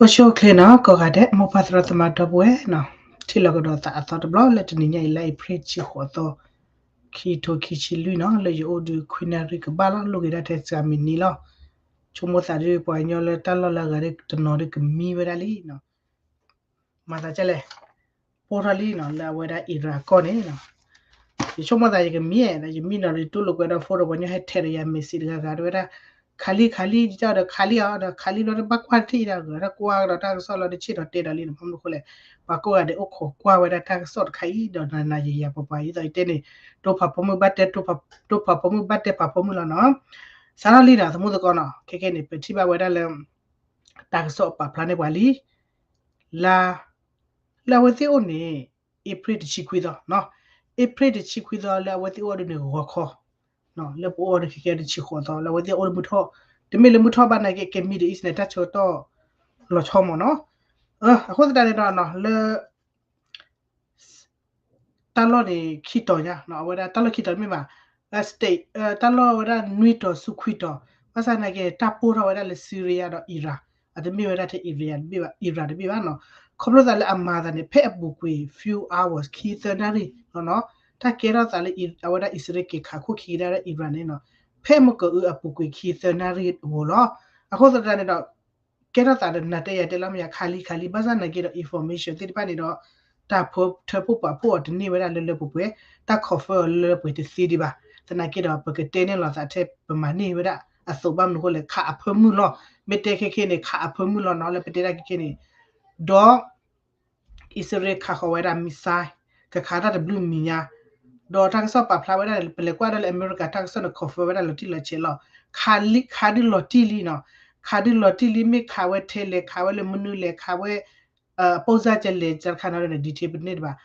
အိၣ်ဆူၣ်အိၣ်ချ့နီၤ ကိးဂၤဒဲး မိၢ်ပၢ်သရၣ်သမါဒီပုၢ်ဝဲၢ်နီၤ, ထံၣ်လိာ်ကဒီးသးအသီတဘျီလၢတနံၤညါအံၤ လါအ့ဖြ့ၣ်တဆံဃိးသီ ခံထိခံဆံလွံၢ်နီၤ, လၢယအိၣ်ဒုးခွံနၣ်ရံၣ်ကဘၣ်လီၤ, လိၣ်က့ၤဒၣ်ထဲစှၤမံးနံးလီၤ. ဆိကမိၣ်သးဒုး ပှၤကညီလၢတၢ်လီၢ်လၢအဂၤဒ်တနီၤဒုးကမံဝဲဒၣ်လံနီၤ. မၤသးဒ်လဲၣ်, ပိၢ်ထီၣ်လံနီၤ လၢအဝဲဒၣ် Iran ကီၢ်န့ၣ်နီၤ. ယဆိကမိၣ်သးယကမံ, ယမံနီၤ ယတူၢ်လိာ်ကွဲဒီး phone ဒီးပှၤကညီဟဲထဲးဒီးယၤ message တဂၤဂၤ တဝဲဒၣ် ခးလံခးလံ ယတဲဒီး ခးလံအီၤဒီး ခးလံလီၤ တဘၣ်ကွၢ်ထံၣ်ဒၣ်ဂၤ တကွၢ်ကဒီးတၢ်ကစီၣ်လီၤ တဆ့ၣ်နီၤတဲဒီးလံနီၤ. ဘၣ်မနုၤဃိလဲၣ်, ပှၤကိးဂၤဒဲးအိၣ်ခိးကွၢ်ဝဲဒၣ်တၢ်ကစီၣ်တခါအံၤ ဒီးနၤနၤယၤယၤ ပှၤပှၤ ဒ်သိးယတဲန့ၣ် တိၢ်ဖးဖိမုၣ်ဘၣ်တဲ တိၢ်ဖးဖိမုၣ်ဘၣ်တဲဖးဖိမုၣ်လီၤနီၤ. စးထီၣ်လံနီၤ သမူသကိးနီၤ, ခဲကဲန့ၣ် ပထံၣ်ဘၣ်ဝဲဒၣ်လၢ တၢ်ကစီၣ်ပာ်ဖျါန့ၢ်ပှၤလံ လၢ လၢအဝဲသ့ၣ်အိၣ်န့ၣ် အ့ဖြ့ၣ် တဆံခွံသီနီၤ, အ့ဖြ့ၣ် တဆံခွံသီ လၢအဝဲသ့ၣ်အိၣ်ဒ်န့ၣ် ဂီၤခီ, လၢပအိၣ်ဝဲဒၣ်ခဲကဲ တဆံဃိးသီ လၢအဝဲသ့ၣ်အိၣ်လၢမုၢ်ထီၣ်, တမ့ၢ်လၢမုၢ်ထီၣ်ဘၣ်နာ်က့ ကဲ Middle East န့ၣ် တၢ်ဆၢကတီၢ်လီၤဆီမ့ၢ်နီၤ. အဃိသတးန့ၣ်ဒီး လၢ တၢ်လီၢ်န့ၣ် ခံတီၤညါ, အဝဲဒၣ်တၢ်လီၢ်ခံတီၤတမ့ၢ်ဘၣ်, state တၢ်လီၢ်ဝဲဒၣ်နွံတီၤဆူခွံတီၤ, ဘၣ်ဆၣ်နာ်က့ တၢ်ပိၢ်ထီၣ်ဝဲဒၣ်လၢ Syria ဒီး Iran, အတမ့ၢ်ဝဲဒၣ်ထဲ Iran တဘ့ၣ်ဘၣ်နီၤ. ခီဖျိသးလၢအမၤသးန့ၣ် ဖဲအပူၤကွံာ် few hours ခံသၢနၣ်ရံၣ်နီၤ, တၢ်ကဲထီၣ်သးလၢ အဝဲဒၣ်အံၣ်စရ့လးက့ၤခးခိၣ်ခံကဒါဝဲဒၣ် Iran န့ၣ်နီၤ, ဖဲမုၢ်ကအုအပူၤကွံာ်ခံသၢနၣ်ရံၣ်အဂီၢ်လီၤ. အဃိသတးန့ၣ်ဒီး ကဲထီၣ်သးဒီးနၤတဲယၤတဲလီၤမ့ၢ်ယၤ ခးလံခးလံ, ဘၣ်ဆၣ်နာ်က့ဒီး information သ့ၣ်တဖၣ်န့ၣ်ဒီး တၢ်ထၢဖှိၣ်ပာ်ဖှိၣ်အီၤတန့ၢ်ဝဲဒၣ်လၢလၢပှဲၤပှဲၤ, တၢ် confirm အီၤလၢလၢပှဲၤပှဲၤတသ့ဒံးဘၣ်. သနာ်က့ဒီး ပကတဲန့ၢ်လိာ်သးထဲပမၤန့ၢ်ဝဲဒၣ်အသိး ဘၣ်မနုၤဃိလဲၣ် ခးအဖၢမုၢ်လီၤ. မ့ၢ်တဲခဲခဲန့ၣ် ခးအဖၢမုၢ်လီၤနီၤ လၢပတဲဒၣ်ခဲခဲန့ၣ်, ဒီး အံၣ်စရ့လးခးဃီၤဝဲဒၣ် missile, ကခးတၢ်တဘျုးမံၤညါ, ဒီးတၢ်ကစီၣ်ပာ်ဖျါဝဲဒၣ် ပလဲၤကွၢ်ဒၣ်လၢအမဲရကၤတၢ်ကစီၣ်န့ၣ် confirm ဝဲဒၣ်လီၤတံၢ်လီၤဆဲးလီၤ. ခးလံ ခးဒုးလီၤတံၢ်လံနီၤ, ခးဒုးလီၤတံၢ်လံ မ့ၢ်ခးဝဲထဲလဲၣ် ခးဝဲလၢမနုၤလဲၣ် ခးဝဲ အပိၢ်စၢ်ကလဲၣ် တခါနီၤဒီး detail ပန့ၢ်တဘၣ်.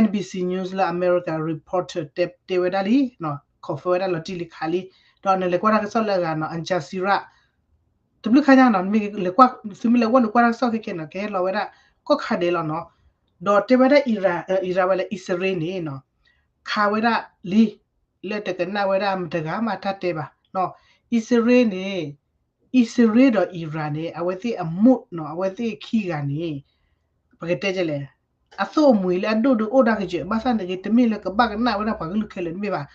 NBC News လၢအမဲရကၤ reporter တဲဝဲဒၣ်လံ, confirm ဝဲဒၣ်လီၤတံၢ်လံခးလံ, ဒီးနလဲၤကွၢ်တၢ်ကစီၣ်လၢအဂၤနီၤ Al Jazeera တဘျုးခါညါနီၤ မ့ၢ်လဲၤကွၢ် သုမ့ၢ်လဲၤဝဲနုာ်ကွၢ်တၢ်ကစီၣ်ခဲခဲနီၤ ကဟဲလီၤဝဲဒၣ် ကိးခါဒဲးလီၤနီၤ. ဒီးတဲဝဲဒၣ် Iran, Iran ဝဲလၢ အံၣ်စရ့လးန့ၣ်နီၤ ခးဝဲဒၣ်လံ လၢတကနၣ်ဝဲဒၣ်မတဂၤမးတၢ်တဲဘၣ်နီၤ. အံၣ်စရ့လးန့ၣ် အံၣ်စရ့လးဒီး Iran န့ၣ် အဝဲသ့ၣ်အ mood နီၤ အဝဲသ့ၣ်ခံဂၤန့ၣ် ပကတဲဒ်လဲၣ် အသိၣ်အမှံၤလၢအဒိၣ်ဒုးအိၣ်ဒၣ်ကစၢၢ် ဘၣ်ဆၣ်န့ၣ်ဂ့ၤ တမ့ၢ်လၢကဘၣ်ကနၣ်ဝဲဒၣ်ပှၤကလုာ်ခဲလၢာ်တမ့ၢ်ဘၣ်.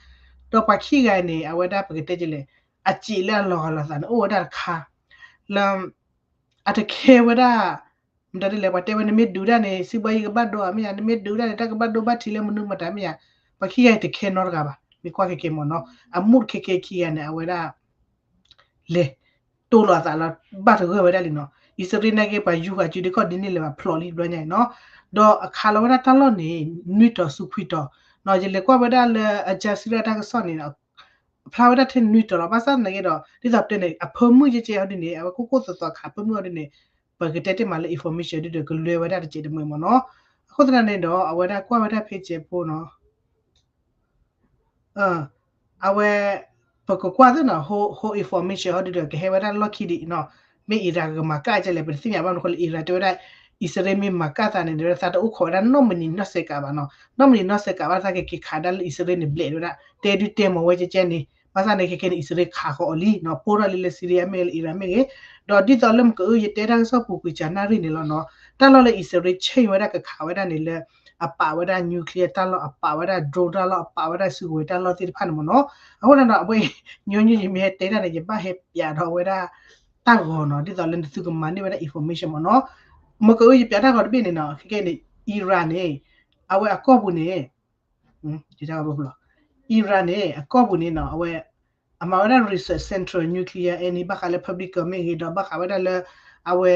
ဒီးပှၤခံဂၤန့ၣ် အဝဲဒၣ်ပကတဲဒ်လဲၣ် အစံးလၢအလီၤဂာ်လိာ်သးန့ၣ် အိၣ်ဝဲဒၣ်တခါ လၢ အတခဲဝဲဒၣ် မတၤဒ်လဲၣ် ပှၤတဲဝဲ နမ့ၢ်ဒုးဒၣ်န့ၣ် စံးဘီယံကဘၣ်ဒိဧါ မ့ၢ်ယါ နမ့ၢ်ဒုးဒၣ်န့ၣ် တၢ်ကဘၣ်ဒိဘၣ်ထံးလၢမနုၤမတၤမ့ၢ်ယါ. ပှၤခံဂၤအံၤတခဲနီတဂၤဘၣ် မ့ၢ်ကွၢ်ခဲခဲမ့ၢ်နီၤ အ mood ခဲခဲခံဂၤန့ၣ် အဝဲဒၣ် လဲၤ တိၢ်လိာ်အသးလီၤ ဘၣ်တဂၢၢ်ဝဲဒၣ်လံနီၤ. အံၣ်စရ့လးနာ်က့ ပှၤယူၤဃာ်စုဒုးခီၣ်ဒ်န့ၣ်လၢၤဘၣ်ဖျိးလံတဘျီညါအံၤနီၤ. ဒီးအခးလီၤဝဲဒၣ်တၢ်လီၢ်န့ၣ် နွံတီၤဆူခွံတီၤနီၤ. ယလဲၤကွၢ်ဝဲဒၣ်လၢ Al Jazeera တၢ်ကစီၣ်န့ၣ် ဖျါဝဲဒၣ်ထဲနွံတီၤလီၤ. ဘၣ်ဆၣ်နာ်က့ဒီး ဒ်သိးပတဲန့ၣ် အဖၢမုၢ်ကဲကဲဟီဒ်န့ၣ် အဝဲကိၢ်ကိၢ်သီသီခးဖၢမုၢ်ဟီဒ်န့ၣ် ပကတဲတ့ၢ်မးလၢ information ဒ်ဒီးကလွဲဝဲဒၣ်တစဲးတမှဲၤမ့ၢ်နီၤ. အဃိသတးန့ၣ်ဒီး အဝဲဒၣ်ကွၢ်ဝဲဒၣ် page ဖိနီၤ အဝဲ ပကကွၢ်သ့နီၤ whole information ဟီဒ်ဒီး ကဟဲဝဲဒၣ်လီၢ်ခံဒံးနီၤ. မ့ၢ် Iran ကမၤကၣ်ကဲလဲၣ် ပတသ့ၣ်ညါဘၣ်မနုၤဃိလၢ Iran တဲဝဲဒၣ် အံၣ်စရ့လးမ့ၢ်မၤကၣ်သးန့ၣ် ဒ်သးတအိၣ်ခိးဝဲဒၣ်နီတမံၤနီတစဲးကးဘၣ်နီၤ. နီတမံၤနီတစဲးကးဘၣ်သးကက့ၤခးဒၣ်လၢအံၣ်စရ့လးန့ၣ်ဘျဲၣ်ဒ်ဝဲဒၣ် တဲဒုးတဲမၤဝဲကဲကဲန့ၣ် ဘၣ်ဆၣ်န့ၣ်ခဲခဲန့ၣ် အံၣ်စရ့လးခးဃီၤအီၤလံနီၤ. ပိၢ်ထီၣ်လံလၢ Syria မ့ၢ်ဂ့ၤ လၢ Iran မ့ၢ်ဂ့ၤ ဒီးဒ်သိးလၢမုၢ်ကအုယတဲတၢ်ကစီၣ်ပူၤကွံာ်စှၤနၣ်ရံၣ်န့ၣ်လီၤနီၤ. တၢ်လီၢ်လၢအံၣ်စရ့လး change ဝဲဒၣ်ကခးဝဲဒၣ်န့ၣ်လၢ အပာ်ဝဲဒၣ် nuclear တၢ်လီၢ် အပာ်ဝဲဒၣ် drone တၢ်လီၢ် အပာ်ဝဲဒၣ်စုကဝဲၤတၢ်လီၢ်သ့ၣ်တဖၣ်န့ၣ်မ့ၢ်နီၤ. အဃိန့ၣ်ဒီး အဝဲ ညီနုၢ်ယမ့ၢ်ဟဲတဲတၢ်န့ၣ် ယဘၣ်ဟဲပျးဒီးဝဲဒၣ် တၢ်ဂီၤနီၤ ဒ်သိးလၢနသုကမၤန့ၢ်ဝဲဒၣ် information မ့ၢ်နီၤ. မုၢ်ကအုယပျးတၢ်ဂီၤတဘ့ၣ်န့ၣ်နီၤ ခဲခဲန့ၣ် Iran န့ၣ် အဝဲအကီၢ်ပူၤန့ၣ် Iran န့ၣ် အကီၢ်ပူၤန့ၣ်နီၤ အဝဲ အမၤဝဲဒၣ် research center nuclear အန့ၣ် ဘၣ်ဃးလၢ Pavlikon မ့ၢ်ဂ့ၤ ဒီးဘၣ်ဃးဝဲဒၣ်လၢ အဝဲ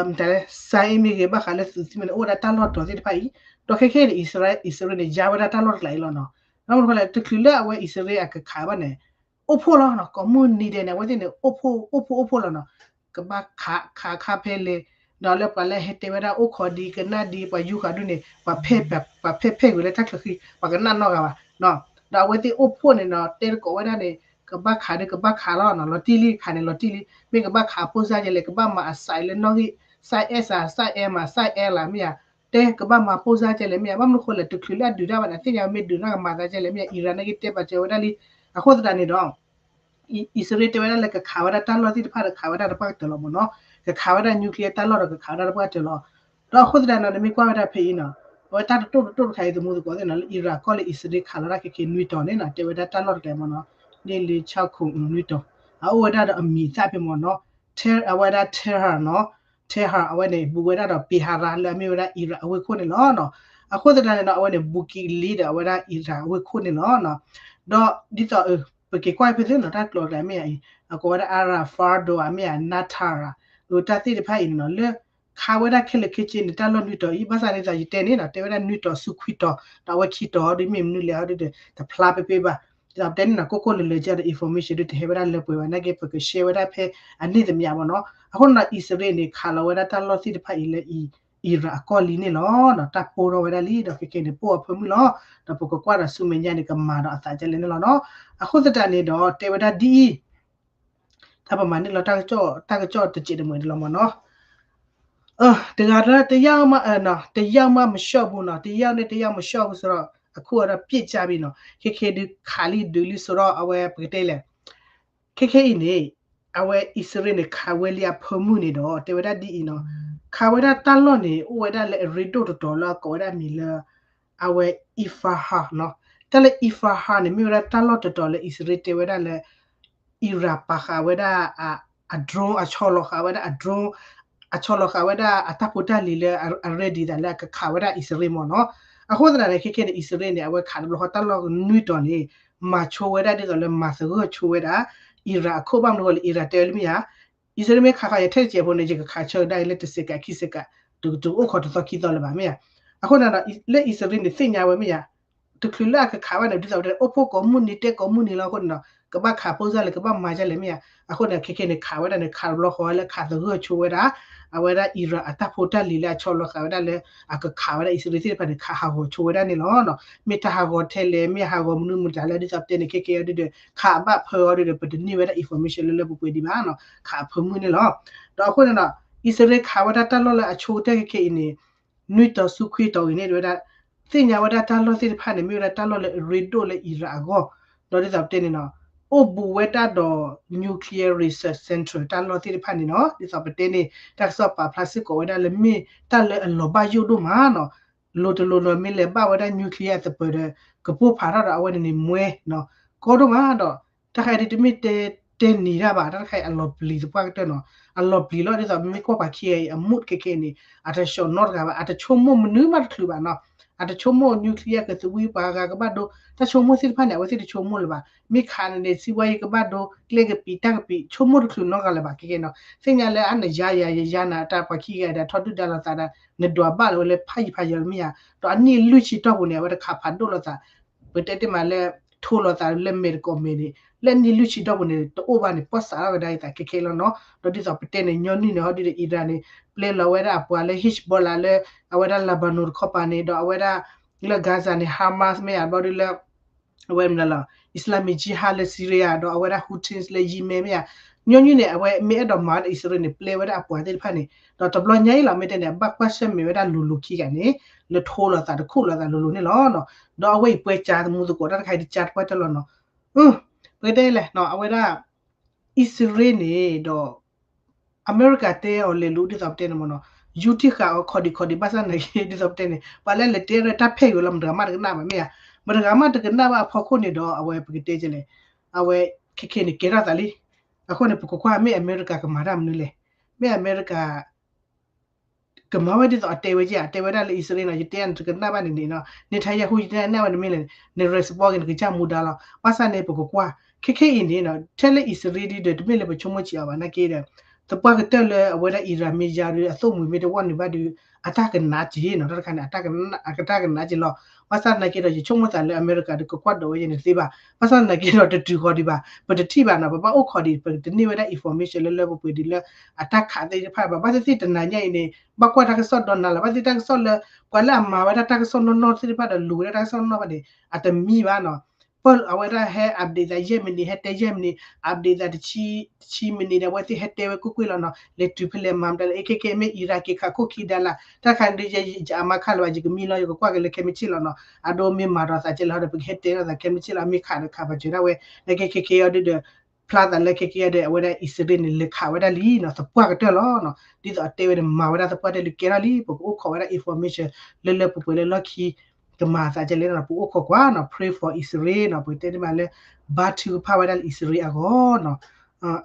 မတၤလဲၣ် စါအ့မ့ၢ်ဂ့ၤ ဘၣ်ဃးလၢသုးသံမ့ၢ်န့ၣ် အိၣ်ဝဲဒၣ်တၢ်လီၢ်တီၤသ့ၣ်တဖၣ်အံၤ ဒီးခဲခဲန့ၣ် အံၣ်စရ့လး အံၣ်စရ့လးန့ၣ် ယါဝဲဒၣ်တၢ်လီၢ်တကျါအံၤလီၤနီၤ. ဘၣ်မနုၤဃိလဲၣ် တချုးလၢအဝဲအံၣ်စရ့လးအကခးဘၣ်န့ၣ် အိၣ်ဖှိၣ်လီၤနီၤ ကိးမုၢ်နံၤဒဲးန့ၣ် အဝဲသ့ၣ်န့ၣ် အိၣ်ဖှိၣ် အိၣ်ဖှိၣ်အိၣ်ဖှိၣ်လီၤနီၤ. ကဘၣ်ခးခးခါဖဲလဲၣ် ဒီးလၢပှၤလၢဟဲတဲဝဲဒၣ်အိၣ်ခိးဒံးကနၣ်ဒံး ပှၤယူၤဃာ်ဒုးန့ၣ် ပှၤဖဲ ပှၤဖဲဖဲကွံာ်လၢတၢ်ချၢဃံ ပှၤကနၣ်နီတဂၤဘၣ်နီၤ. ဒီးအဝဲသ့ၣ်အိၣ်ဖှိၣ်န့ၣ်နီၤ တဲတကိးဝဲဒၣ်န့ၣ် ကဘၣ်ခးဒီးကဘၣ်ခးလီၤနီၤ လီၤတံၢ်လံခးန့ၣ် လီၤတံၢ်လံ မ့ၢ်ကဘၣ်ခးပိၢ်စါကဲလဲၣ် ကဘၣ်မၤအစဲးလၢနီၣ်ဂံၢ် စဲးအဲၣ်စး စဲးအဲၣ်မး စဲးအဲၣ်လးမ့ၢ်ဧါ တဲကဘၣ်မၤပိၢ်စါကဲလဲၣ်မ့ၢ်ဧါ ဘၣ်မနုၤဃိလဲၣ် တချုးလၢအဒုးတၢ်ဘၣ်န့ၣ် သ့ၣ်ညါမ့ၢ်ဒုးနီၢ်ကမၤသးကဲလဲၣ်မ့ၢ်ဧါ အံၣ်ရၣ်နာ်က့တဲပာ်စၢၤဝဲဒၣ်လံ. အဃိသတးန့ၣ်ဒီး အံၣ်စရ့လးတဲဝဲဒၣ်လၢကခးဝဲဒၣ်တၢ်လီၢ်သ့ၣ်တဖၣ်ဒီးခးဝဲဒၣ်တပှၢ်ကတၢၢ်လီၤမ့ၢ်နီၤ. ကခးဝဲဒၣ် nuclear တၢ်လီၢ်ဒီးကခးဝဲဒၣ်တပှၢ်တၢၢ်လီၤ. ဒီးအဃိသတးန့ၣ် နမ့ၢ်ကွၢ်ဝဲဒၣ်ဖဲအံၤနီၤ, အဝဲတၢ်တတိၢ်တတိၢ်တခါအံၤ သမူသကိးသ့ၣ်နီၤ လၢ Iran ကီၢ်လၢအံၣ်စရ့လးခးလီၤတၢ်ခဲခဲနွံတီၤန့ၣ်နီၤ တဲဝဲဒၣ်တၢ်လီၢ်တခါမ့ၢ်နီၤ, န့ၣ်လၢ ခြောက်ခုနွံတီၤ, အအိၣ်ဝဲဒၣ်ဒီးအမံၤသၣ်ဖဲမ့ၢ်နီၤ, အဝဲဒၣ် Tehran နီၤ, Tehran အဝဲန့ၣ် ဘူးဝဲဒၣ်ဒီး Tehran လၢအမ့ၢ်ဝဲဒၣ် Iran အဝ့ၢ်ခိၣ်န့ၣ်လီၤနီၤ. အဃိသတးန့ၣ်ဒီး အဝဲန့ၣ် ဘူးက့ၤလံဒီးအဝဲဒၣ် Iran အဝ့ၢ်ခိၣ်န့ၣ်လီၤနီၤ. ဒီးဒ်သိး ပက့ၤကွၢ်ဖဲသ့နီၤ တၢ်ကျိၤကျဲမ့ၢ်ဧါအံၤ အကိးဝဲဒၣ် Alfa Laval မ့ၢ်ဧါ Natanz အတၢ်သ့ၣ်တဖၣ်အံၤန့ၣ်နီၤ လၢ ခးဝဲဒၣ်ခဲလၢာ်ခဲဆ့န့ၣ် တၢ်လီၢ်နွံတီၤအံၤ ဘၣ်ဆၣ်န့ၣ် ဒ်သိးယတဲန့ၣ်နီၤ တဲဝဲဒၣ်နွံတီၤဆူခွံတီၤ ဒီးအဝဲခံတီၤဟီဒ်မ့ၢ်မနုၤလဲၣ်ဟီဒ်ဒီး တဖျါပ့ပ့ဘၣ်. ဒ်သိးပတဲန့ၣ်နီၤ ကိၢ်ကိၢ်လၢာ်လၢာ်ကဒီး information ဒ်တဟဲဝဲဒၣ်လၢပှဲၤဘၣ်နာ်က့ ပက share ဝဲဒၣ်ဖဲအန့ၣ်သမံးမ့ၢ်နီၤ. အဃိန့ၣ်ဒီး အံၣ်စရ့လးန့ၣ် ခးလီၤဝဲဒၣ်တၢ်လီၢ်သ့ၣ်တဖၣ်အံၤလၢ Iran အကီၢ်လံန့ၣ်လီၤ. တၢ်ပိၢ်ထီၣ်ဝဲဒၣ်လံ ဒီးခဲခဲန့ၣ် ပိၢ်အဖၢမုၢ်လီၤ. ဒီးပကကွၢ်ဒီးဆူမဲာ်ညါန့ၣ် ကမၤဒီးအသးဒ်လဲၣ်န့ၣ်လီၤနီၤ. အဃိသတးန့ၣ်ဒီး တဲဝဲဒၣ်ဒ်အံၤ တၢ်ပမၤန့ၣ်လီၤ တၢ်ကစီၣ်တစဲးတမှဲးန့ၣ်လီၤမ့ၢ်နီၤ. တဂၤဒီး တယောက်မှ တယောက်မှ မလျှော့ဘူးနီၤ, တယောက်နဲ့ တယောက် မလျှော့ဘူးဆိုတော့ အခုကတော့ ပစ်ကြပြီနီၤ, ခဲခဲဒုးခးလံ ဒုးလံဆိုတော့ အဝဲပကတဲလဲၣ်, ခဲခဲအံၤန့ၣ် အဝဲအံၣ်စရ့လးန့ၣ် ခးဝဲလံအဖၢမုၢ်န့ၣ်ဒီး တဲဝဲဒၣ်ဒ်အံၤနီၤ, ခးဝဲဒၣ်တၢ်လီၢ်န့ၣ် အိၣ်ဝဲဒၣ်လၢအရ့ဒိၣ်တတီၤလၢအကိးဝဲဒၣ်မံၤလၢ အဝဲ Isfahan နီၤ, တၢ်လၢ Isfahan န့ၣ် မ့ၢ်ဝဲဒၣ်တၢ်လီၢ်တတီၤလၢအံၣ်စရ့လးတဲဝဲဒၣ်လၢ Iran ပာ်ဃာ်ဝဲဒၣ် အ drone အဆီလီၤဃာ်ဝဲဒၣ်အ drone အဆီလီၤဃာ်ဝဲဒၣ်အတၢ်ဖိတၢ်လံၤလၢအ ready သးလၢအကခးဝဲဒၣ်အံၣ်စရ့လးမ့ၢ်နီၤ. အဃိသတးန့ၣ် ခဲခဲန့ၣ် အံၣ်စရ့လးန့ၣ် အဝဲခးတဘျီဃီတၢ်လီၢ်နွံတီၤန့ၣ် မၤဆိဝဲဒၣ်ဒ်သိးလၢမၤသဂၢၢ်ဆိဝဲဒၣ် Iran အခိၣ်ဘၣ်မနုၤဃိလၢ Iran တဲဝဲလၢမ့ၢ်ဧါ အံၣ်စရ့လးမ့ၢ်ခးဃီယၤထဲတစဲးဖိန့ၣ် ယကခးဆၢကဒါအံၤလၢတစဲးကးခံစဲးကး တကတအိၣ်ခိးတသီခံသီလၢၤဘၣ်မ့ၢ်ဧါ. အဃိန့ၣ်ဒီး လၢအံၣ်စရ့လးန့ၣ် သ့ၣ်ညါဝဲမ့ၢ်ဧါ တချုးလၢအကခးဘၣ်န့ၣ် ဒ်သိးပတဲ အိၣ်ဖှိၣ်ကိးမုၢ်နံၤ တဲကိးမုၢ်နံၤလီၤအဃိန့ၣ်ဒီး ကဘၣ်ခးပိၢ်စၢ်လဲၣ် ကဘၣ်မၤဒ်လဲၣ်မ့ၢ်ဧါ. အဃိန့ၣ် ခဲခဲန့ၣ် ခးဝဲဒၣ်န့ၣ် ခးတဘျီဃီလၢခးသဂၢၢ်ဆိဝဲဒၣ် အဝဲဒၣ် Iran အတၢ်ဖိတၢ်လံၤလၢအဆီလီၤဃာ်ဝဲဒၣ်လၢ အကခးဝဲဒၣ်အံၣ်စရ့လးသ့ၣ်တဖၣ်န့ၣ် ခးဟးဂီၤဆိဝဲဒၣ်န့ၣ်လီၤ. မ့ၢ်တၢ်ဟးဂီၤထဲလဲၣ် မ့ၢ်ဟးဂီၤမနုၤမတၤလၢ ဒ်သိးပတဲန့ၣ် ခဲခဲအံၤဒ်ဒီး ခးအဘၣ်ဖၢအီၤဒ်ဒီး ပတန့ၢ်ဝဲဒၣ် information လၢလၢပှဲၤပှဲၤဒံးဘၣ်နီၤ ခးအဖၢမုၢ်န့ၣ်လီၤ. ဒီးအဃိန့ၣ်ဒီး အံၣ်စရ့လးခးဝဲဒၣ်တၢ်လီၢ်လၢအဆိကတၢၢ်ခဲခဲအံၤန့ၣ် နွံတီၤဆူခွံတီၤအံၤန့ၣ် တဲဝဲဒၣ် သ့ၣ်ညါဝဲဒၣ်တၢ်လီၢ်သ့ၣ်တဖၣ်န့ၣ် မ့ၢ်ဝဲဒၣ်တၢ်လီၢ်လၢအရ့ဒိၣ်လၢ Iran အဂီၢ်, ဒီးဒ်သိးပတဲန့ၣ်နီၤ အိၣ်ဘူးဝဲဒၣ်ဒီး nuclear research center တၢ်လီၢ်သ့ၣ်တဖၣ်န့ၣ်နီၤ ဒ်သိးပတဲန့ၣ် တၢ်ကစီၣ်ပာ်ဖျါစ့ၢ်ကီးဝဲဒၣ်လၢမ့ၢ်တၢ်လၢအလီၤဘၣ်ယိၣ်ဒိၣ်မးနီၤ, လိၤတလိၤနီၤ မ့ၢ်လဲၤဘၣ်ဝဲဒၣ် nuclear အသပၢၤဒီး ကပိၢ်ဖးထီၣ်ဒီးအဝဲန့ၣ်န့ၣ် မွဲနီၤ ကီဒိၣ်မးဒီး တၢ်တခါအံၤဒ်တမ့ၢ်တဲ တဲနံၤတၢ်ဘၣ် တၢ်တခါအံၤအလီၤပျံၤသပှၢ်ကတၢၢ်နီၤ, အလီၤပျံၤလီၤ ဒ်သိးမ့ၢ်ကွၢ်ပှၤခံဂၤအံၤ အ mood ခဲခဲအံၤန့ၣ် အတဆှီၣ်နီတဂၤဘၣ် အတဆိကမိၣ်မနုၤမးတချုးဘၣ်နီၤ, အတဆိကမိၣ် nuclear ကသဝံပှၤဂၤကဘၣ်ဒိ တၢ်ဆိကမိၣ်သ့ၣ်တဖၣ်န့ၣ် အဝဲသ့ၣ်တဆိကမိၣ်လၢၤဘၣ်, မ့ၢ်ခးန့ၣ်န့ၣ် စံးဝါယံကဘၣ်ဒိ ကျဲကပံာ်တၢ်ကပံာ် ဆိကမိၣ်တချုးနီတဂၤလၢၤဘၣ် ခဲခဲနီၤ, သ့ၣ်ညါလၢအနယၤယၤယၤနၤ တၢ်ပှၤခံဂၤအံၤဒီး ထီဒုၣ်ဒါလိာ်သးဒီး နဒွးဘၣ်လီၤဝဲလၢဖးယံၤဖးယၤလၢမ့ၢ်ဧါ, ဒီးအနံၣ်လွံၢ်ဆံတီၢ်ပူၤန့ၣ် အဝဲတခးဖးဒိၣ်လိာ်သး ပတဲတ့ၢ်မးလၢ ထိလိာ်သးလၢမဲာ်တကိးမဲာ်န့ၣ် လၢနံၣ်လွံၢ်ဆံတီၢ်ပူၤန့ၣ် တအိၣ်ဘၣ်န့ၣ် ပီၢ်စးထီၣ်ကဒါအသးခဲခဲလီၤနီၤ, ဒီးဒ်သိးပတဲန့ၣ် ညီနုၢ်န့ၣ် ဟီဒုဒီး Iran န့ၣ် ပျဲလီၤဝဲဒၣ်အပှၤလၢ Hezbollah လၢ အဝဲဒၣ် Lebanon တခီပၤန့ၣ် ဒီးအဝဲဒၣ် လၢ Gaza န့ၣ် Hamas မ့ၢ်ဧါ ဘျီဒုလၢ အဝဲမနုၤလီၤ Islamic Jihad လၢ Syria ဒီးအဝဲဒၣ် Houthis လၢ Yemen မ့ၢ်ဧါ, ညီနုၢ်န့ၣ် အဝဲမ့ၢ်အဲၣ်ဒိးမၤဝဲဒၣ်အံၣ်စရ့လးန့ၣ် ပျဲဝဲဒၣ်အပှၤသ့ၣ်တဖၣ်န့ၣ် ဒီးတဘျီညါအံၤလီၤ မ့ၢ်တဲန့ၣ် အဘၣ်ကွၢ်ဆၢၣ်မဲာ်ဝဲဒၣ်လိၤလိၤခံဂၤန့ၣ် လၢထိလိာ်သးတခူၣ်လိာ်သးလိၤလိၤန့ၣ်လီၤ. ဒီးအဝဲအံၤပှဲၤကၢသမူသကိးတၢ်တခါအံၤတကၢတပှၢ်တၢၢ်လီၤနီၤ, ပကတဲလဲၣ် အဝဲဒၣ် အံၣ်စရ့လးန့ၣ်ဒီး အမဲရကၤတဲအီၤလဲၤလူၤဒ်သိးပတဲန့ၣ်မ့ၢ်နီၤ, ယူထံၣ်ဃာ်အီၤခီၣ်ဒံးခီၣ်ဒံး ဘၣ်ဆၣ်နာ်က့ဒ်သိးပတဲန့ၣ် ပှၤလၢလဲၤတဲရၢတၢ်ဖဲအံၤဝဲလီၤ မတၤဂၤမးတကနၣ်ဘၣ်မ့ၢ်ဧါ, မတၤဂၤမးတကနၣ်ဘၣ်အဖီခိၣ်န့ၣ်ဒီး အဝဲပကတဲလဲၣ်, အဝဲခဲခဲန့ၣ်ကဲထီၣ်သးလံ. အဃိန့ၣ် ပကကွၢ်မ့ၢ်အမဲရကၤကမၤတၢ်မနုၤလဲၣ်, မ့ၢ်အမဲရကၤ ကမၤဝဲဒ်သိးအတဲဝဲက့ၤ အတဲဝဲဒၣ်လၢအံၣ်စရ့လးနီၤ ယတဲနတကနၣ်ဘၣ်န့ၣ်န့ၣ်နီၤ Netanyahu ယတဲနၢ်ဝဲန့ၣ်မ့ၢ်လဲၣ် န respond က့ၤ နကစၢ်မူဒါလီၤ. ဘၣ်ဆၣ်န့ၣ် ပကကွၢ် ခဲခဲအံၤန့ၣ်နီၤ ထဲလၢအံၣ်စရ့လးဒီး တမ့ၢ်လၢပဆိကမိၣ်စံးအီၤဘၣ်နာ်က့ဒီး သပှၢ်ကတၢၢ်လၢအဝဲဒၣ် Iran မ့ၢ်ယါဒီး အသိၣ်မှံၤမ့ၢ်တဝီနုာ်ဘၣ်ဒီး အတၢ်ကနးက့ၤနီၤ တၢ်တခါန့ၣ် အတၢ်ကနးက့ၤလီၤ. ဘၣ်ဆၣ်သနာ်က့ဒီး ယဆိကမိၣ်သးလၢအမဲရကၤဒီး ကကွၢ်ဒိးဝဲယဲန့ၣ်သ့ဘၣ်. ဘၣ်ဆၣ်သနာ်က့ဒီး တတုၤဃီၤဒံးဘၣ် ပတထံၣ်ဘၣ်နီၤ ပဘၣ်အိၣ်ခိးဒံး ပတန့ၢ်ဝဲဒၣ် information လၢလၢပှဲၤပှဲၤဒံးလၢ အတၢ်ခးသ့ၣ်တဖၣ်ဘၣ်. ဘၣ်သ့ၣ်သ့ၣ်တနၤညါအံၤန့ၣ် ဘၣ်ကွၢ်တၢ်ကစီၣ်ဒီးနၤလီၤ. ဘၣ်သ့ၣ်တၢ်ကစီၣ်လၢ ပှၤလၢအမၤဝဲဒၣ်တၢ်ကစီၣ်နီၢ်နီၢ်သ့ၣ်တဖၣ်ဒီး လူၤဝဲဒၣ်တၢ်ကစီၣ်နီၢ်နီၢ်ဘၣ်န့ၣ် အတမံဘၣ်နီၤ ပၢၢ်အဝဲဒၣ်ဟဲ update သးယဲၢ်မံးနံး ဟဲတဲယဲၢ်မံးနံး update သးတဆံ တဆံမံးနံးန့ၣ် အဝဲသ့ၣ်ဟဲတဲဝဲကွ့ၢ်ကွ့ၢ်လီၤနီၤ လဲၤတုၤဖဲလဲၣ်မၤမတၤလဲၣ် အခဲခဲမ့ၢ် Iran က့ၤခးခိၣ်ခံဒါလၢ် တၢ်တခါန့ၣ်ဒီး ယအမါခါလၢၤဘၣ် ယကမံလီၤ ယကကွၢ်က့ၤလၢခဲမုၢ်ဆ့ၣ်လီၤနီၤ အဒိမ့ၢ်မၤဒီးသးကဲလၢဟီဒီး ပကဟဲတဲထီၣ်သးခဲမုၢ်ဆ့ၣ်လီၤ အမ့ၢ်ခးဒီးခးပာ်စၢၤဒၣ်ဝဲ နကဲခဲခဲအံၤဒီး ဖျါသးလၢခဲကဲဒီး အဝဲဒၣ်အံၣ်စရ့လးန့ၣ် လဲၤခးဝဲဒၣ်လံနီၤ သပှၢ်ကတၢၢ်လီၤနီၤ. ဒ်သိးအတဲဝဲန့ၣ် မၤဝဲဒၣ်သပှၢ်တၢၢ်လံ ကဲထီၣ်လံ ပကအိၣ်ခိးဝဲဒၣ် information လၢလၢပှဲၤပှဲၤလၢလီၢ်ခံ ကမၤသးဒ်လဲၣ်နီၤ ပအိၣ်ခိးကွၢ်နီၤ pray for Israel နီၤ ပကတဲန့ၣ်မးလၢ ဘါထုကဖၣ်ဝဲဒၣ်လၢအံၣ်စရ့လးအဂီၢ်နီၤ.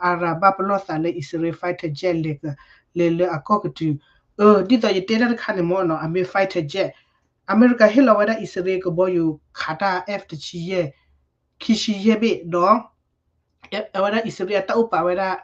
အၤရၣ်ဘၣ်ပလီၢ်သးလၢအံၣ်စရ့လး fighter jet လဲၤ လဲၤလၢအကီၢ်ကတုၤ အၢ ဒ်သိးယတဲတၢ်တခါန့ၣ်မ့ၢ်နီၤ အမ့ၢ် fighter jet အမဲရကၤဟ့ၣ်လီၤဝဲဒၣ်အံၣ်စရ့လးကဘီယူၤခးတၢ် F တဆံယဲၢ် ခံဆံယဲၢ်ဘ့ၣ်ဒီး အဝဲဒၣ်အံၣ်စရ့လးအတၢ်အိၣ်ပာ်ဝဲဒၣ်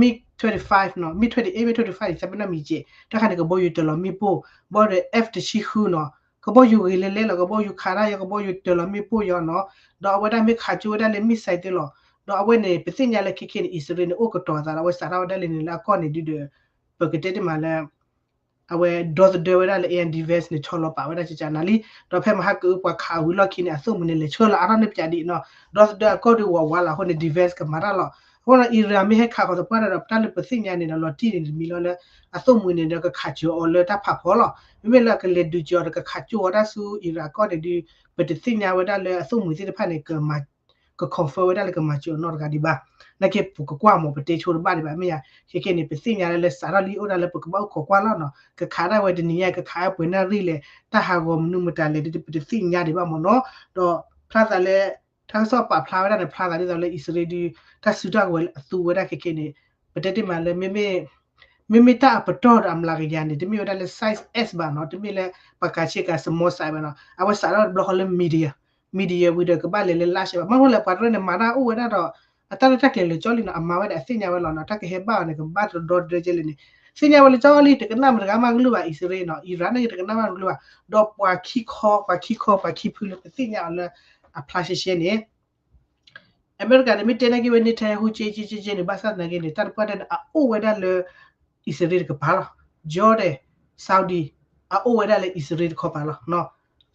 MiG twenty-five နီၤ MiG twenty-eight MiG twenty-five န့ၣ် သးပ့ၤနီၣ်မံၤက့ၤ တၢ်ခါန့ၣ် ကဘီယူၤတၢၤလီၤမ့ၣ်ပိၢ် ဘီဒီး F တဆံဃုနီၤ ကဘီယူၤဂ့ၤလဲၤလဲၤလီၤ ကဘီယူၤခးတၢ်ယီ ကဘီယူၤတၢၤလီၤမ့ၣ်ပိၢ်ယီနီၤ ဒီးအဝဲဒၣ်မ့ၢ်ခးကၠိဝဲဒၣ်လၢ missile သ့လီၤ ဒီးအဝဲန့ၣ် ပသ့ၣ်ညါလၢခဲကဲန့ၣ် အံၣ်စရ့လးန့ၣ် အိၣ်ကတီၤသးဒီး အဝဲစးထီၣ်ဝဲဒၣ်လၢန့ၣ်လၢအကီၢ်န့ၣ်ဒုဒီး ပကတဲတ့ၢ်မးလၢ အဝဲဒီသဒၢဝဲဒၣ်လၢ air defense န့ၣ် ဆီလီၤပာ်ဝဲဒၣ်ကကနၤလံ ဒီးဖဲမဟါကအုပှၤခးဝံၤလီၢ်ခံန့ၣ် အသိၣ်မှံၤန့ၣ် လဲၤဆှၢလီၤအါထီၣ်န့ၢ်ပၠးဒံးနီၤ ဒီသဒၢအကီၢ်ဒုးဝးဝးလီၤအဃိန့ၣ် defense ကမၤတၢ်လီၤ အဃိဒီး Iran မ့ၢ်ဟဲခးဃီၤသပှၢ်တၢၢ်ဒီး တၢ်လၢပသ့ၣ်ညါန့ၣ်ဒီး လီၤတံၢ်န့ၣ်တမံၤလီၤလၢ အသိၣ်မှံၤန့ၣ်ဒီးကခးစၢၤအီၤလၢတၢ်ဖးဖီလီၤ မ့မ့ၢ်လၢအကလဲၤဒုးစၢၤအီၤဒီးကခးကၠိဝဲဒၣ်ဆူ Iran အကီၢ်န့ၣ်ဒုး ပတသ့ၣ်ညါဝဲဒၣ်လၢအသိၣ်မှံၤသ့ၣ်တဖၣ်န့ၣ် က confirm ဝဲဒၣ်လၢကမၤစၢၤအီၤနီတဂၤဒံးဘၣ် နာ်က့ပကကွၢ်မး ပတဲဆိတဘၣ်ဒံးဘၣ် မ့ၢ်ယၤ ခဲကဲန့ၣ် ပသ့ၣ်ညါလၢလၢစးထီၣ်လံအိၣ်ဒၣ်လၢပကဘၣ်အိၣ်ခိးကွၢ်လီၤနီၤ ကခးဒၣ်ဝဲတနံၤညါ ကခးဝဲပှဲၤနၣ်ရံၣ်လဲၣ် တၢ်ဟးဂီၤမနုၤမတၤလဲၣ် ဒ်ပတသ့ၣ်ညါဒံးဘၣ်မ့ၢ်နီၤ ဒီးဖျါသးလၢ တၢ်ကစီၣ်ပာ်ဖျါဝဲဒၣ်န့ၣ် ဖျါသးဒ်သိးလၢအံၣ်စရ့လးဒုး တၢ်စုတၢ်ကဝဲၤလၢအသူဝဲဒၣ်ခဲကဲန့ၣ် ပတဲတ့ၢ်မးလၢ မ့မ့ၢ် မ့မ့ၢ်တၢ်အပတီၢ်ဒီးအမျးကယၤန့ၣ် တမ့ၢ်ဝဲဒၣ်လၢ size S ဘၣ်နီၤ တမ့ၢ်လၢ ပှၤကးဆ့ကၤ small size ဘၣ်နီၤ အဝဲစးထီၣ်တဘျီဃီလၢ medium medium ဝံၤဒီးကဘၣ်လဲၤလၢ large ဘၣ် မ့ၢ်လၢပှၤတရၢန့ၣ် မၤတၢ်အိၣ်ဝဲဒၣ်ဒီး အတၢ်ရဲၣ်တၢ်ကျဲၤလၢာ်ကၠီလံနီၤ အမၤဝဲဒၣ်အသ့ၣ်ညါဝဲလီၤနီၤ တၢ်ကဟဲဘၣ်အီၤန့ၣ် ကဘၣ်တဒီတဒၢကဲလဲၣ်န့ၣ် သ့ၣ်ညါဝဲလၢာ်ကၠီလံ တကနၣ်မတၤတဂၤမးကလုၢ်ဘၣ် အံၣ်စရ့လးနီၤ Iran န့ၣ် တကနၣ်မးကလုၢ်ဘၣ် ဒီးပှၤခံခီ ပှၤခံခီ ပှၤခံဖုလၢပသ့ၣ်ညါအီၤလၢ အဖျါရှဲရှဲန့ၣ် အမဲရကၤန့ၣ်မ့ၢ်တဲနာ်က့ဝဲ Netanyahu က့က့က့က့န့ၣ် ဘၣ်ဆၣ်သနာ်က့န့ၣ် တၢ်တပှၢ်တၢၢ်န့ၣ် အအိၣ်ဝဲဒၣ်လၢ အံၣ်စရ့လးတကပၤလီၤ Jordan Saudi အအိၣ်ဝဲဒၣ်လၢအံၣ်စရ့လးတခီပၤလီၤ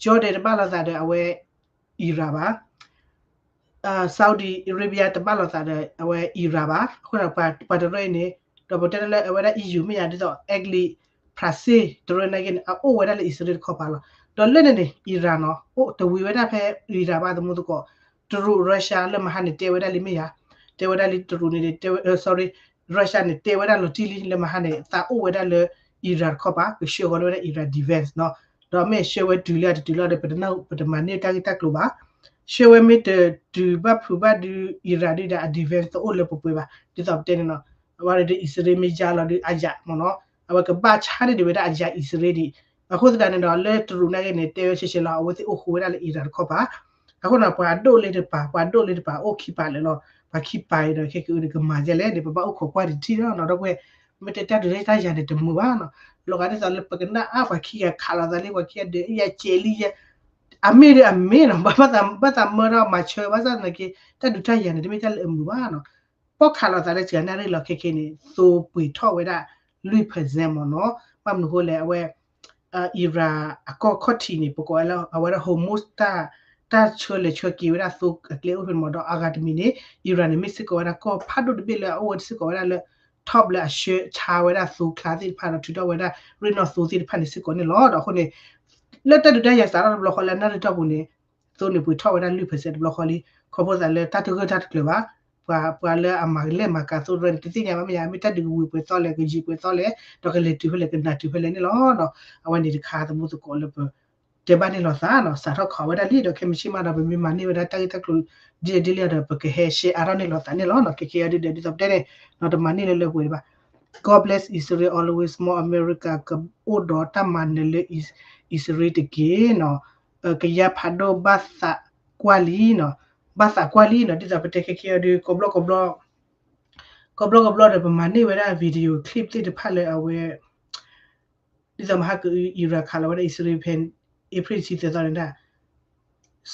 Jordan တဘၣ်လိာ်သးဒီးအဝဲ Iran ဘၣ် Saudi Arabia တဘၣ်လိာ်သးဒီးအဝဲ Iran ဘၣ် အဃိန့ၣ် ပှၤတရၢအံၤန့ၣ် ဒီးပတဲလၢအဝဲဒၣ် E U မ့ၢ်ယၤ ဒ်သိး Italy France တရၢနာ်က့န့ၣ် အအိၣ်ဝဲဒၣ်လၢအံၣ်စရ့လးတခီပၤလီၤ ဒီးလၢန့ၣ်န့ၣ် Iran နီၤ အိၣ်တဝံၤဝဲဒၣ်ဖဲ Iran ဘၣ်သမူသကိး တရူး Russia လၢမဟါန့ၣ်တဲဝဲဒၣ်လံမ့ၢ်ယၤ တဲဝဲဒၣ်လံတရူးန့ၣ် တဲဝဲ sorry Russia န့ၣ် တဲဝဲဒၣ်လီၤတံၢ်လံလၢမဟါန့ၣ် သးအိၣ်ဝဲဒၣ်လၢ Iran တခီပၤ ကဆှၢဃီၤလၢဝဲဒၣ် Iran defense နီၤ ဒီးမ့ၢ်ဆှၢဝဲတုၤလၢအတတုၤလီၤဒီး ပတနၢ် ပတမၤန့ၢ်တၢ်ဂ့ၢ်တၢ်ကျိၤဘၣ် ဆှၢဝဲမ့ၢ်တတုၤဘၣ်ဖုးဘၣ်ဒုး Iran ဒုးဒီးအ defense တအိၣ်လၢပပှဲၤဘၣ် ဒ်သိးပတဲန့ၣ်နီၤ အဝဲဒၣ်ဒုး အံၣ်စရ့လးမ့ၢ်ယါလီၤဒုး အယၤမ့ၢ်နီၤ အဝဲကဘၣ်ဆါန့ၢ်ဒံးဝဲဒၣ်အယၤအံၣ်စရ့လးဒံး အဃိသတးန့ၣ်ဒီး လၢတရူးနာ်က့န့ၣ် တဲဝဲရှဲရှဲလီၤ အဝဲသ့ၣ်အိၣ်ဃူဝဲဒၣ်လၢ Iran တခီပၤ အဃိန့ၣ် ပှၤဒိၣ်လၢတပၤ ပှၤဒိၣ်လၢတပၤအိၣ်ခံပၤလၢာ်လီၤ ပှၤခံပၤအံၤဒီး ခဲကနံၣ်အံၤန့ၣ် ကမၤဒ်လဲၣ်န့ၣ် ပဘၣ်အိၣ်ခိးကွၢ်တထံၣ်လီၤနီၤ ဒီပုၢ်ဝဲၢ် မ့ၢ်တဲတၢ်ဒုးတၢ်ယၤန့ၣ် တမုာ်ဘၣ်နီၤ လီၤဂာ်ဒ်သိးလၢပကနၣ်အါ ပှၤခံဂၤခးလိာ်သးလံ ပှၤခံဂၤဒုး ယၤစဲးလံ ယၤ အမ့ၢ်ဒီးအမ့ၢ်နီၤ ဘၣ်သးမၢဒီးမၤဆၢ ဘၣ်ဆၣ်သနာ်က့ တၢ်ဒုးတၢ်ယၤန့ၣ် တမ့ၢ်တၢ်လၢအမုာ်ဘၣ်နီၤ ပီၣ်ခးလိာ်သးလၢစှၤနၣ်ရံၣ်လီၤ ခဲကနံၣ်အံၤန့ၣ် သိပှ့ၤထီၣ်ဝဲဒၣ် လွံၢ် percent မ့ၢ်နီၤ ဘၣ်မနုၤအဃိလဲၣ် အဝဲ Iran အကီၢ်ခီၣ်ထံးန့ၣ် ပကိးဝဲလၢ အဝဲဒၣ် Hormuz တၢ် တၢ်ဆှၢလဲၤဆှၢက့ၤဝဲဒၣ်သိအကျဲအိၣ်ဖဲန့ၣ်မ့ၢ်ဒီး အဂၤတမံၤန့ၣ် Iran န့ၣ် မ့ၢ်စ့ၢ်ကီးဝဲဒၣ်ကီၢ်ဖးဒိၣ်တဘ့ၣ်လၢအအိၣ်ဝဲဒၣ်စ့ၢ်ကီးဝဲဒၣ်လၢ top လၢအဆှၢဆါဝဲဒၣ်သိချါသ့ၣ်တဖၣ်ဒီး ထုးထီၣ်ဝဲဒၣ်ရ့ၣ်နီၣ်သိသ့ၣ်တဖၣ်န့ၣ်စ့ၢ်ကီးန့ၣ်လီၤ. ဒီးအဃိန့ၣ် လၢတၢ်ဒုးတၢ်ယၤစးထီၣ်တဘျီဃီလၢအနၣ်ရံၣ်တီၢ်ပူၤန့ၣ် သိန့ၣ်ပှ့ၤထီၣ်ဝဲဒၣ်လွံၢ် percent တဘျီဃီလံ ခီဖျိသးလၢတၢ်တဂၢၢ်တၢ်တကျၢၤဘၣ် ပှၤ ပှၤလၢအမၤလဲၢ်မၤကၤသိတရၢန့ၣ် တသ့ၣ်ညါဘၣ်မ့ၢ်ယါ မ့ၢ်တၢ်ဒုးကဝံၤပှဲၤသီလဲၣ် ကယံာ်ပှဲၤသီလဲၣ် ဒီးကလဲၤတုၤဖဲလဲၣ် ကနၣ်တုၤဖဲလဲၣ်န့ၣ်လီၤ. အဝဲန့ၣ်တခါသမူသကိးလၢပ တဲဘၣ်န့ၢ်လိာ်သးနီၤ စးထီၣ်ခးဝဲဒၣ်လံ ဒီးခဲမုၢ်ဆ့ၣ်မးဒီး ပမ့ၢ်မၤန့ၢ်ဝဲဒၣ်တၢ်ဂ့ၢ်တၢ်ကျိၤဒ်လဲၣ်ဒ်လဲၣ်ဒီး ပကဟဲ share အါထီၣ်န့ၢ်လိာ်သးန့ၣ်လီၤ. ခဲကနံၣ်အံၤဒ်ဒီး ဒ်သိးပတဲန့ၣ် တမၤန့ၢ်လၢလၢပှဲၤပှဲၤဘၣ် God bless Israel always more America ကအိၣ်ဒီးတၢ်မၤနၢၤလၢ အံၣ်စရ့လးတက့ၢ်နီၤ ကယၤဖးဒိၣ်ဘၣ်သးကွၢ်လံနီၤ ဘၣ်သးကွၢ်လံနီၤ ဒ်သိးပတဲခဲကနံၣ်အံၤဒီး ကဘျီကဘျီ ကဘျီကဘျီဒီး ပမၤန့ၢ်ဝဲဒၣ် video clip သ့ၣ်တဖၣ်လၢအဝဲ ဒ်သိးမဟါကအု Iran ခးလီၤဝဲဒၣ်အံၣ်စရ့လးဖဲ April တဆံသၢသီန့ၣ်ဒၣ်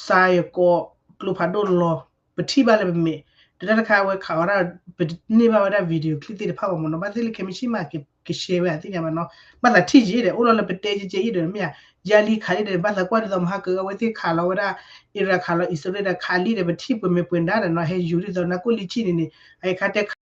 စါယကိး ကျိဖးဒိၣ်လီၤ ပထံၣ်ဘၣ်လၢပမဲာ် ဒီးတၢ်တခါအဝဲခးဝဲဒၣ် ပန့ၢ်ဘၣ်ဝဲဒၣ် video clip သ့ၣ်တဖၣ်ဘၣ်မ့ၢ်နီၤ ဘၣ်သ့ၣ်လၢခဲမုၢ်ဆ့ၣ်မး က share ဝဲအသ့ၣ်ညါဘၣ်နီၤ ဘၣ်သးထံၣ်ယံၤဒီး အိၣ်လီၤလၢပတဲကဲကဲအံၤဒီး မ့ၢ်ဧါ ယၤလံခးလံဒီး ဘၣ်သးကွၢ်ဒ်သိးမဟါကအု အဝဲသ့ၣ်ခးလီၤဝဲဒၣ် Iran ခးလီၤအံၣ်စရ့လးဒီး ခးလံဒီး ပထံၣ်ပမဲာ်ပှဲၤနၤဒီးနီၤ ဟဲယူၤဒ်သိးနၢ်ကိၣ်လံဆံၣ်န့ၣ်န့ၣ် အအံၤခါတဲခး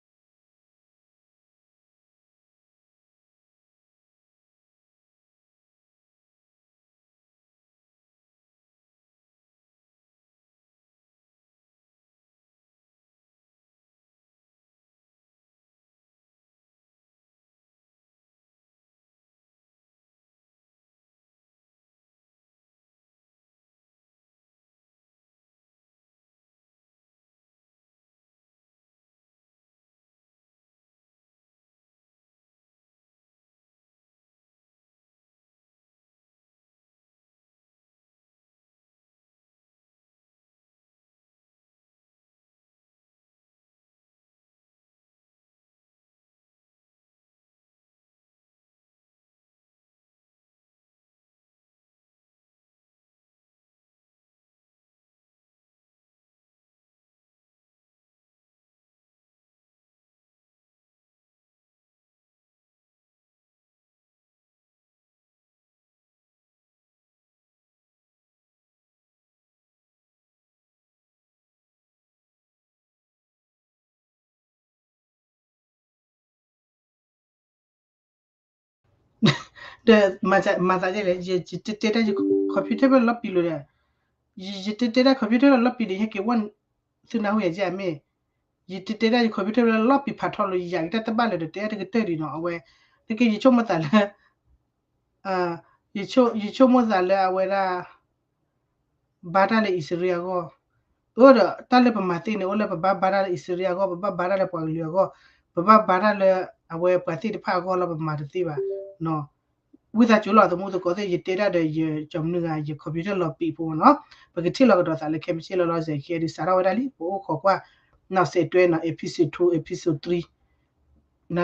ဒီး မၤသးဒ်လဲၣ်, ယတတဲတၢ်ယ computer ဖဲလီၤပံာ်လိာ်ဒီး, ယတတဲတၢ် computer လီၤပံာ်ဒီး ယဟဲက့ၤဝဲ သုနၢ်ဟူယၤကမ့ၢ်, ယတတဲတၢ်ယ computer လီၤပံာ်ဖးထီလိာ် ယကတၢၢ်တဘၣ်လၢၤဒီး တဲတကတၢၢ်ဒံးနီၤ အဝဲ, နက့ယဆိကမိၣ်သးလၢ ယဆိကမိၣ်သးလၢအဝဲဒၣ် ဘါတၢ်လၢအံၣ်စရ့လးအဂီၢ်, အၢဒီးတၢ်လၢပမၤသ့န့ၣ် အိၣ်လၢပဘၣ်ဘါတၢ်လၢအံၣ်စရ့လးအဂီၢ်, ပဘၣ်ဘါတၢ်လၢပှၤကလုာ်အဂီၢ်, ပဘၣ်ဘါတၢ်လၢအဝဲပှၤသ့ၣ်တဖၣ်အဂီၢ်လီၤ ပမၤတသ့ဘၣ်နီၤ. ဝံသးစူၤလီၤ သမူသကိးသ့ၣ် ယတဲတၢ်ဒီးယကၠီမနုၤဂၤ ယ computer လီၤပံာ်ဖိနီၤ, ပကထံၣ်လီၤကဒီးသးလၢခဲမုၢ်ဆ့ၣ်လီၤလီၤဆဲးခဲအံၤဒုး စးထီၣ်ဝဲဒၣ်လံ ပအိၣ်ခိးကွၢ် နီၢ်စဲးတွဲနီၤ episode two, episode three